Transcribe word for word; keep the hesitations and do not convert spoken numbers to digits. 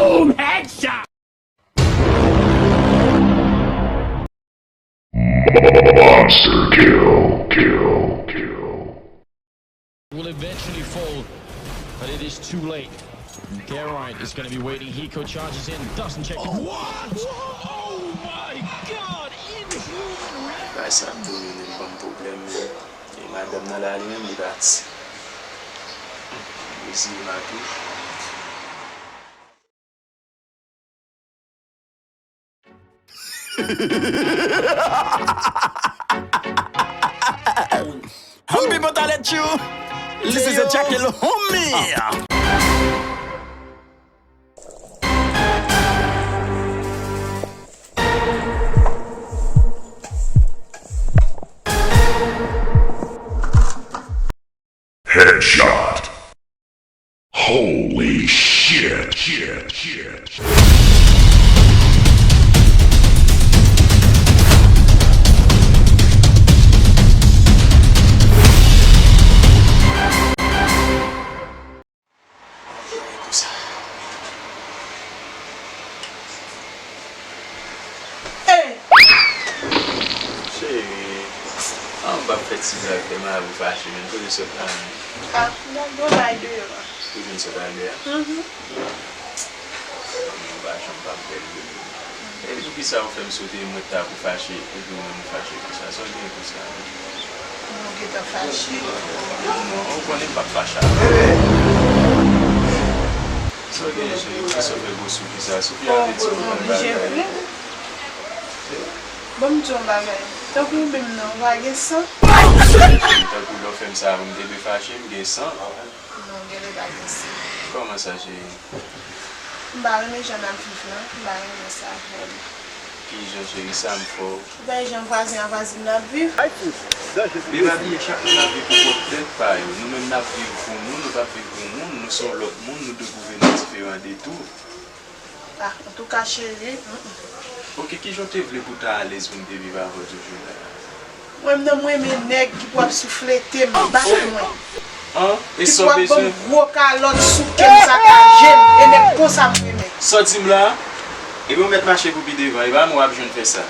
Boom, headshot! Monster kill, kill, kill. Will eventually fall, but it is too late. Geralt is going to be waiting. Hiko charges in, doesn't check the. What? Oh my God! Inhuman reaction! Bay sa ap domine m, ban m pwoblèm, men. E madanm nan la, li menm, li pati. Mezi matou. Home people, talent you. This is a Jackal homie. Headshot. Holy shit, shit, shit. Hey! Cheri, an m p ap fè ti blag fè mari w fache, men kote sòt la menm? Ah, m t al gen yon bagay deyò a. Ou vin sòt al deyò? Mhm. Ou pa janm p ap bèl vre. E poukisa ou fè m sote, mwen ta pou fache, epi ou menm ou fache konsa? Sa w gen konsa menm? Mwen gentan fache. Non, ou konnen m p ap fache avè w. Sa w gen, cheri? Poukisa w fè gwo soupli sa? Soupli a vle di yon bann bagay. Bon, m di w yon bagay. Tankou ou menm nan, ou pa gen san? Tankou lè w fè m sa, m te dwe fache, m gen san. Non, genlè pa gen san. Kòman sa, cheri? M pa renmen jan n ap viv lan, m pa renmen sa vrèman. Kijan, cheri, sa m fè w? Ou pa wè jan vwazen a vwazin nan ap viv? Ay, fou, danje. Men pa bliye, chak moun ap viv pou pwòp tèt pa yo. Nou menm n ap viv pou nou, nou p ap viv pou moun, nou se yon lòt moun, nou dwe pwouve nou diferan de tou. Ah, antouka, cheri, mm, mm. Oke, kijan w te vle pou w ta alèz pou m te viv avè w toujou la? Mwen menm, mwen renmen nèg ki pou ap souflete m, bat mwen. An? E sa w bezwen? Ki pou ap ban m gwo kalòt, souke m, sakaje m. E nèg konsa m renmen. Sa w di m la? Ebyen, w mèt mache pou pi devan. E pa mwen w ap jwenn fè sa.